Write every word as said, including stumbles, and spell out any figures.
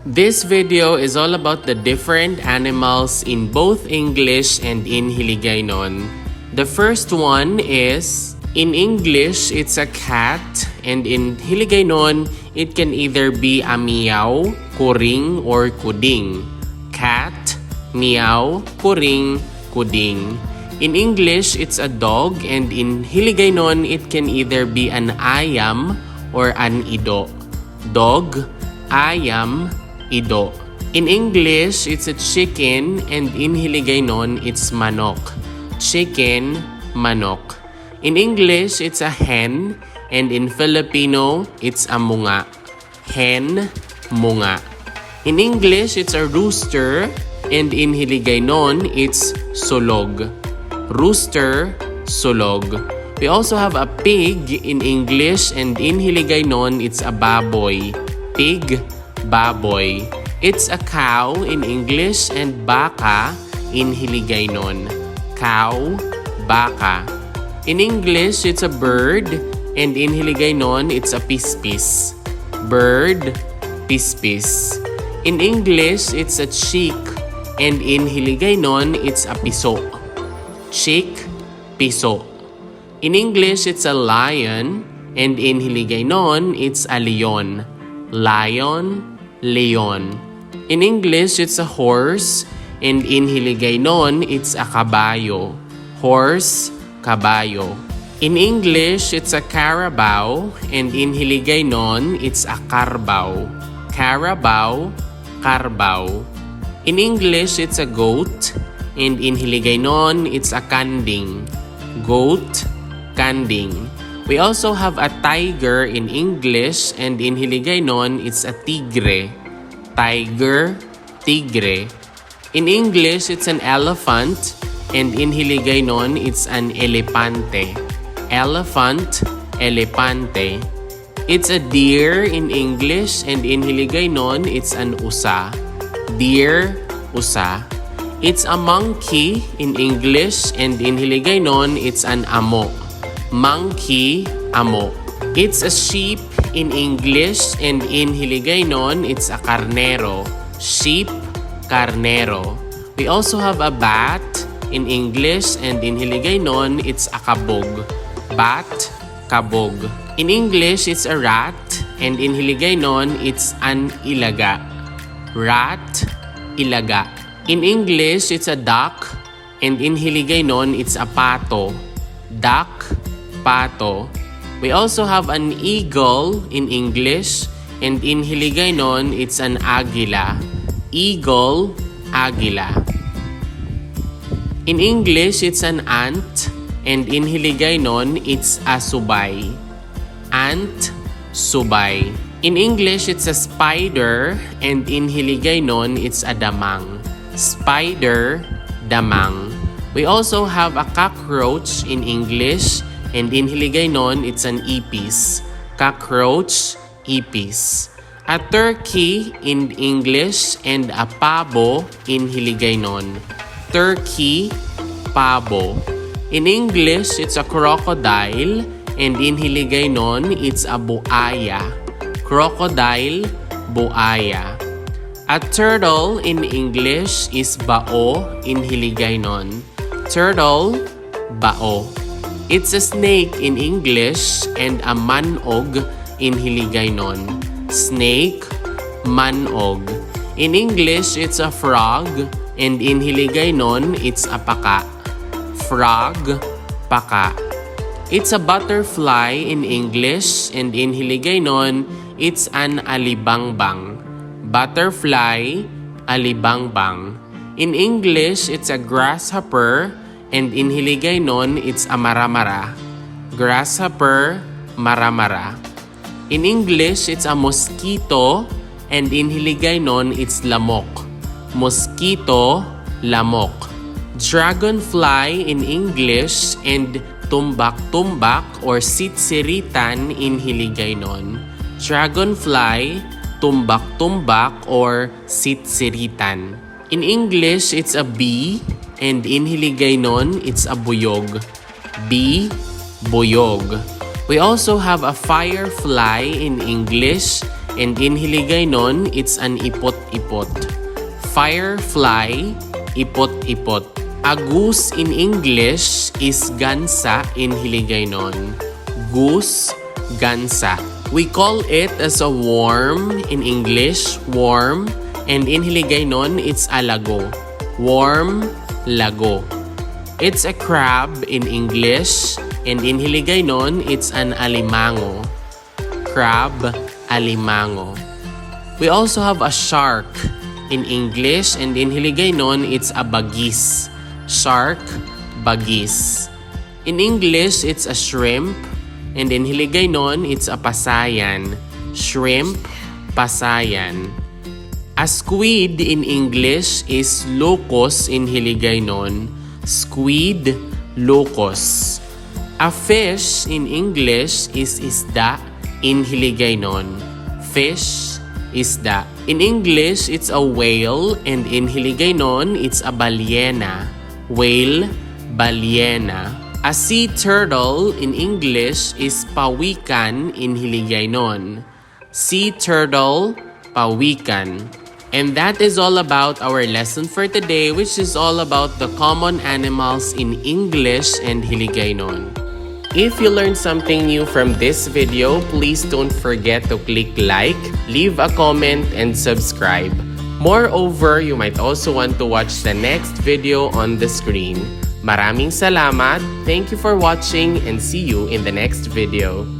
This video is all about the different animals in both English and in Hiligaynon. The first one is, in English, it's a cat, and in Hiligaynon, it can either be a meow, kuring, or kuding. Cat, meow, kuring, kuding. In English, it's a dog, and in Hiligaynon, it can either be an ayam or an ido. Dog, ayam, ido. In English, it's a chicken, and in Hiligaynon, it's manok. Chicken, manok. In English, it's a hen, and in Filipino, it's a munga. Hen, munga. In English, it's a rooster, and in Hiligaynon, it's sulog. Rooster, sulog. We also have a pig in English, and in Hiligaynon, it's a baboy. Pig, baboy. It's a cow in English and baka in Hiligaynon. Cow, baka. In English, it's a bird, and in Hiligaynon, it's a pispis. Bird, pispis. In English, it's a chick, and in Hiligaynon, it's a piso. Chick, piso. In English, it's a lion, and in Hiligaynon, it's a leon. Lion, leon. In English, it's a horse, and in Hiligaynon, it's a kabayo. Horse, kabayo. In English, it's a carabao, and in Hiligaynon, it's a karbao. Carabao, karbao. In English, it's a goat, and in Hiligaynon, it's a kanding. Goat, kanding. We also have a tiger in English, and in Hiligaynon, it's a tigre. Tiger, tigre. In English, it's an elephant, and in Hiligaynon, it's an elepante. Elephant, elepante. It's a deer in English, and in Hiligaynon, it's an usa. Deer, usa. It's a monkey in English, and in Hiligaynon, it's an amo. Monkey, amo. It's a sheep in English, and in Hiligaynon, it's a carnero. Sheep, carnero. We also have a bat in English, and in Hiligaynon, it's a kabog. Bat, kabog. In English, it's a rat, and in Hiligaynon, it's an ilaga. Rat, ilaga. In English, it's a duck, and in Hiligaynon, it's a pato. Duck, pato. We also have an eagle in English, and in Hiligaynon, it's an agila. Eagle, agila. In English, it's an ant, and in Hiligaynon, it's a subay. Ant, subay. In English, it's a spider, and in Hiligaynon, it's a damang. Spider, damang. We also have a cockroach in English, and in Hiligaynon, it's an ipis. Cockroach, ipis. A turkey in English and a pabo in Hiligaynon. Turkey, pabo. In English, it's a crocodile, and in Hiligaynon, it's a buaya. Crocodile, buaya. A turtle in English is bao in Hiligaynon. Turtle, bao. It's a snake in English and a man-og in Hiligaynon. Snake, man-og. In English, it's a frog, and in Hiligaynon, it's a paka. Frog, paka. It's a butterfly in English, and in Hiligaynon, it's an alibangbang. Butterfly, alibangbang. In English, it's a grasshopper, and in Hiligaynon, it's a maramara. Grasshopper, maramara. In English, it's a mosquito, and in Hiligaynon, it's lamok. Mosquito, lamok. Dragonfly in English, and tumbak-tumbak or sitsiritan in Hiligaynon. Dragonfly, tumbak-tumbak or sitsiritan. In English, it's a bee, and in Hiligaynon, it's a buyog. Bee, buyog. We also have a firefly in English, And in Hiligaynon, it's an ipot-ipot. Firefly, ipot-ipot. A goose in English is gansa in Hiligaynon. Goose, gansa. We call it as a worm in English, worm, and in Hiligaynon, it's a lago. Worm, lago. It's a crab in English, and in Hiligaynon, it's an alimango. Crab, alimango. We also have a shark in English, and in Hiligaynon, it's a bagis. Shark, bagis. In English, it's a shrimp, and in Hiligaynon, it's a pasayan. Shrimp, pasayan. A squid in English is locos in Hiligaynon. Squid, locos. A fish in English is isda in Hiligaynon. Fish, isda. In English, it's a whale, and in Hiligaynon, it's a ballena. Whale, ballena. A sea turtle in English is pawikan in Hiligaynon. Sea turtle, pawikan. And that is all about our lesson for today, which is all about the common animals in English and Hiligaynon. If you learned something new from this video, please don't forget to click like, leave a comment, and subscribe. Moreover, you might also want to watch the next video on the screen. Maraming salamat, thank you for watching, and see you in the next video.